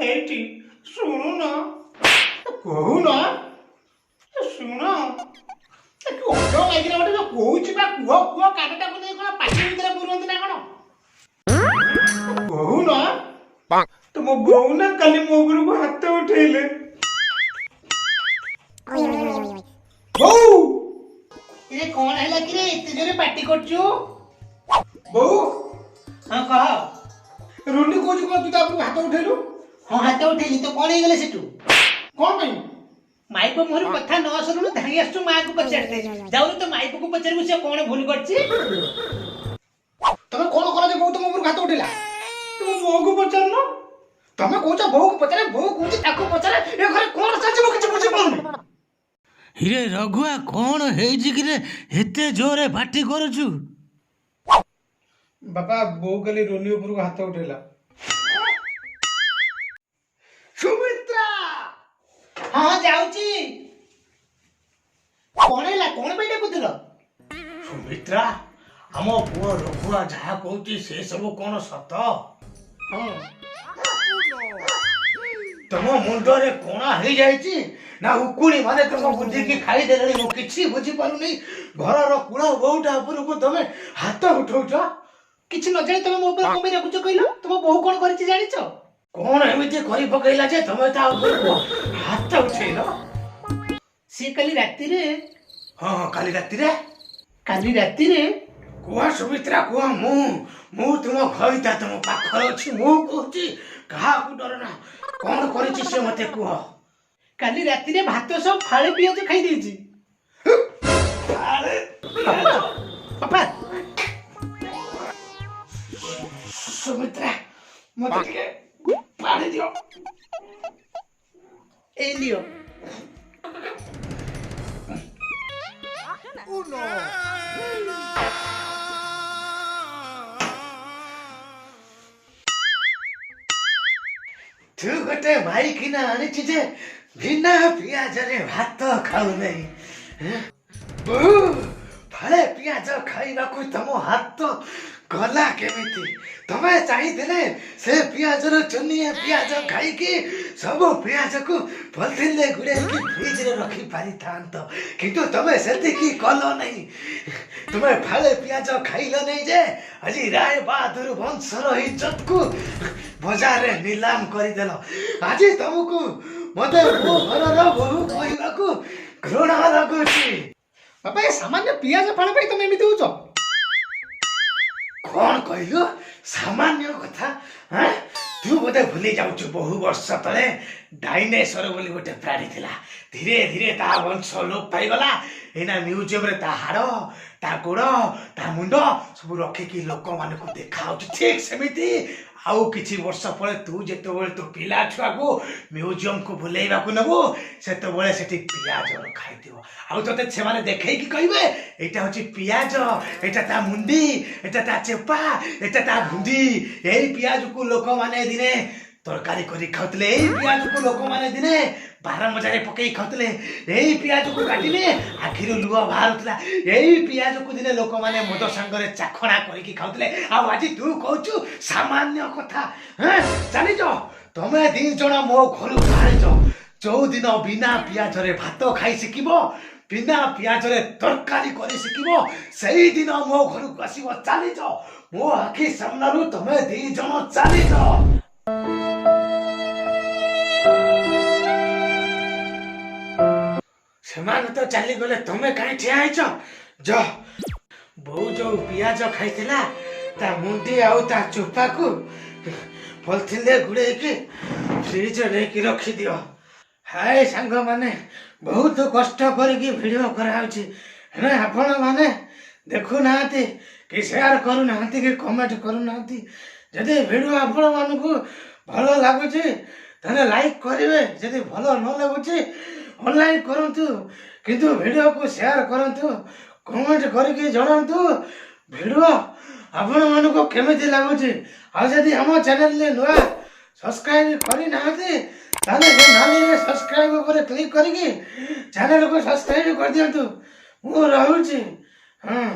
ଏଇଠି ଶୁଣୁନ, କହୁନ, ଶୁଣ। ଅଜ ମାଇକିନା ଗୋଟେ ଯୋଉ କହୁଛି ବା, କୁହ କୁହ। କାନଟାକୁ ନେଇ କଣ ପାଟି ଭିତରେ ପୁରନ୍ତି ନା କଣ? କହୁନ। ତୁମ ବୋଉ ନା କାଲି ମୋ ଉପରକୁ ହାତ ଉଠେଇଲେ। ବୋଉ! ଏ କଣ ହେଲା କିରେ, ଏତେ ଜୋରେ ପାଟି କରୁଛୁ? ବୋଉ! ହଁ, କହ। ରୁନି କହୁଛି କଣ ତୁ ତା ଉପରକୁ ହାତ ଉଠେଇଲୁ? ହଁ, ହାତ ଉଠେଇଲି ତ, କଣ ହେଇଗଲା ସେଠୁ? କଣ ପାଇଁ? ମାଇପ ମୁହଁରୁ କଥା ନ ଶୁଣୁଣୁ ଧାଇଁ ଆସୁଛୁ ମାକୁ ପଚାରିତେ। ଯାଉନୁ ତ ମାଇପକୁ ପଚାରିବୁ, ସେ କଣ ଭୁଲ କରିଛି। ତମେ କଣ କର ଯେ ବୋଉ ତମ ଉପରକୁ ହାତ ଉଠେଇଲା? ତୁମ ବୋଉକୁ ପଚାରୁନ। ତମେ କହୁଛ ବୋଉକୁ ପଚାରେ, ବୋଉ କହୁଛି ତାକୁ ପଚାରେ। ଏ ଘରେ କଣ ଚାଲିଛି ମୁଁ କିଛି ବୁଝିପାରୁନି। ହିରେ ରଘୁଆ, କଣ ହେଇଛି କିରେ, ଏତେ ଜୋରେ ପାଟି କରୁଛୁ? ବାପା, ବୋଉ କାଲି ରୋନି ଉପରକୁ ହାତ ଉଠେଇଲା। ସୁମିତ୍ରା! ହଁ, ଯାଉଛି। କଣ ହେଲା, କଣ ପାଇଁ ଡାକୁଥିଲ? ସୁମିତ୍ରା, ଆମ ପୁଅ ରଘୁଆ ଯାହା କହୁଛି ସେ ସବୁ କଣ ସତ? ହଁ। ତମ ମୁଣ୍ଡରେ କଣା ହେଇଯାଇଛି ନା ଉକୁଣି ମାନେ ତମ ବୁଦ୍ଧିକି ଖାଇଦେଲେଣି? ମୁଁ କିଛି ବୁଝିପାରୁନି। ଘରର କୁଳ ବୋଉଟା ଉପରକୁ ତମେ ହାତ ଉଠଉଛ? କିଛି ନ ଜାଣି ତମେ ମୋ ଉପରେ କଣ ପାଇଁ ରାଗୁଛ କହିଲ? ତମ ବୋଉ କଣ କରିଛି ଜାଣିଛ? କଣ ଏମିତି କରି ପକେଇଲା ଯେ ତମେ ତା ଉପରକୁ ହାତ ଉଠେଇଲ? ସିଏ କାଲି ରାତିରେ ହଁ, କାଲି ରାତିରେ। କାଲି ରାତିରେ। କୁହ ସୁମିତ୍ରା, କୁହ। ମୁଁ ତୁମ ଘଇତା, ତୁମ ପାଖରେ ଅଛି। ମୁଁ କହୁଛି, କାହାକୁ ଡର ନା। କଣ କରିଛି ସେ, ମତେ କୁହ। କାଲି ରାତିରେ ଭାତ ସହ ଫାଳେ ପିଆଜ ଖାଇ ଦେଇଛି। ଆରେ! ବାପା! ସୁମିତ୍ରା, ମତେ ଟିକେ ପାଣି ଦିଅ। ଏଇ ନିଅ। ତୁ ଗୋଟେ ମାଇକିନା ଆଣିଛି ଯେ ବିନା ପିଆଜରେ ଭାତ ଖାଉନାହିଁ। ବୋଉ ଫାଳେ ପିଆଜ ଖାଇବାକୁ ତମ ହାତ ଗଲା କେମିତି? ତମେ ଚାହିଁଥିଲେ ସେ ପିଆଜରୁ ଚୁନିଏ ପିଆଜ ଖାଇକି ସବୁ ପିଆଜକୁ ପଲିଥିନରେ ଗୁଡ଼େଇକି ଫ୍ରିଜରେ ରଖି ପାରିଥାନ୍ତ, କିନ୍ତୁ ତମେ ସେତିକି କଲ ନାହିଁ। ତୁମେ ଫାଳେ ପିଆଜ ଖାଇଲ ନାହିଁ ଯେ ଆଜି ରାୟ ବାହାଦୁର ବଂଶର ଇଜ୍ଜତକୁ ବଜାରରେ ନିଲାମ କରିଦେଲ। ଆଜି ତମକୁ ମତେ ମୋ ଘରର ବୋହୂ କହିବାକୁ ଘୃଣା ଲାଗୁଛି। ବାପା, ଏ ସାମାନ୍ୟ ପିଆଜ ଫାଳ ପାଇଁ ତମେ ଏମିତି ହଉଛ? କଣ କହିଲୁ, ସାମାନ୍ୟ କଥା? ଆଁ? ତୁ ବୋଧେ ଭୁଲି ଯାଉଛୁ, ବହୁ ବର୍ଷ ତଳେ ଡାଇନେସର ବୋଲି ଗୋଟେ ପ୍ରାଣୀ ଥିଲା। ଧୀରେ ଧୀରେ ତା ବଂଶ ଲୋପ ପାଇଗଲା। ଏଇନା ମ୍ୟୁଜିୟମରେ ତା ହାଡ଼, ତା ଗୋଡ଼, ତା ମୁଣ୍ଡ ସବୁ ରଖିକି ଲୋକମାନଙ୍କୁ ଦେଖାହଉଛି। ଠିକ ସେମିତି ଆଉ କିଛି ବର୍ଷ ପରେ ତୁ ଯେତେବେଳେ ତୋ ପିଲା ଛୁଆକୁ ମ୍ୟୁଜିୟମକୁ ବୁଲେଇବାକୁ ନେବୁ, ସେତେବେଳେ ସେଠି ପିଆଜ ରଖା ହେଇଥିବ ଆଉ ତୋତେ ସେମାନେ ଦେଖେଇକି କହିବେ, ଏଇଟା ହଉଛି ପିଆଜ, ଏଇଟା ତା ମୁଣ୍ଡି, ଏଇଟା ତା ଚେପା, ଏଇଟା ତା ଭୁଣ୍ଡି। ଏଇ ପିଆଜକୁ ଲୋକମାନେ ଦିନେ ତରକାରୀ କରି ଖାଉଥିଲେ। ଏଇ ପିଆଜକୁ ଲୋକମାନେ ଦିନେ ବାରମଜାରେ ପକେଇ ଖାଉଥିଲେ। ଏଇ ପିଆଜକୁ କାଟିଲେ ଆଖିରୁ ଲୁହ ବାହାରୁଥିଲା। ଏଇ ପିଆଜକୁ ଦିନେ ଲୋକମାନେ ମଦ ସାଙ୍ଗରେ ଚାଖଣା କରିକି ଖାଉଥିଲେ। ଆଉ ଆଜି ତୁ କହୁଛୁ ସାମାନ୍ୟ କଥା? ହେଁ? ଜାଣିଛ, ତମେ ଦି ଜଣ ମୋ ଘରୁ ବାହାରିଛ। ଯୋଉଦିନ ବିନା ପିଆଜରେ ଭାତ ଖାଇ ଶିଖିବ, ବିନା ପିଆଜରେ ତରକାରୀ କରି ଶିଖିବ, ସେଇଦିନ ମୋ ଘରକୁ ଆସିବ। ଚାଲିଛ ମୋ ଆଖି ସାମ୍ନାରୁ, ତମେ ଦି ଜଣ ଚାଲିଛ। ସେମାନେ ତ ଚାଲିଗଲେ, ତମେ କାହିଁ ଠିଆ ହେଇଛ? ଯ, ବୋଉ ଯୋଉ ପିଆଜ ଖାଇଥିଲା ତା ମୁଣ୍ଡି ଆଉ ତା ଚୋପାକୁ ପଲିଥିନରେ ଗୁଡ଼େଇକି ଫ୍ରିଜରେ ନେଇକି ରଖିଦିଅ। ହାଏ ସାଙ୍ଗମାନେ, ବହୁତ କଷ୍ଟ କରିକି ଭିଡ଼ିଓ କରାହେଉଛି, ହେଲେ ଆପଣମାନେ ଦେଖୁନାହାନ୍ତି କି ସେୟାର କରୁନାହାନ୍ତି କି କମେଣ୍ଟ କରୁନାହାନ୍ତି। ଯଦି ଭିଡ଼ିଓ ଆପଣମାନଙ୍କୁ ଭଲ ଲାଗୁଛି, ତାହେଲେ ଲାଇକ୍ କରିବେ। ଯଦି ଭଲ ନ ଲାଗୁଛି, ଅନଲାଇକ୍ କରନ୍ତୁ, କିନ୍ତୁ ଭିଡ଼ିଓକୁ ସେୟାର କରନ୍ତୁ। କମେଣ୍ଟ କରିକି ଜଣାନ୍ତୁ ଭିଡ଼ିଓ ଆପଣମାନଙ୍କୁ କେମିତି ଲାଗୁଛି। ଆଉ ଯଦି ଆମ ଚ୍ୟାନେଲରେ ନୂଆ, ସବସ୍କ୍ରାଇବ୍ କରିନାହାନ୍ତି, ତାହେଲେ ସେ ନାଲିରେ ସବସ୍କ୍ରାଇବ୍ ଉପରେ କ୍ଲିକ୍ କରିକି ଚ୍ୟାନେଲକୁ ସବସ୍କ୍ରାଇବ୍ କରିଦିଅନ୍ତୁ। ମୁଁ ରହୁଛି, ହଁ।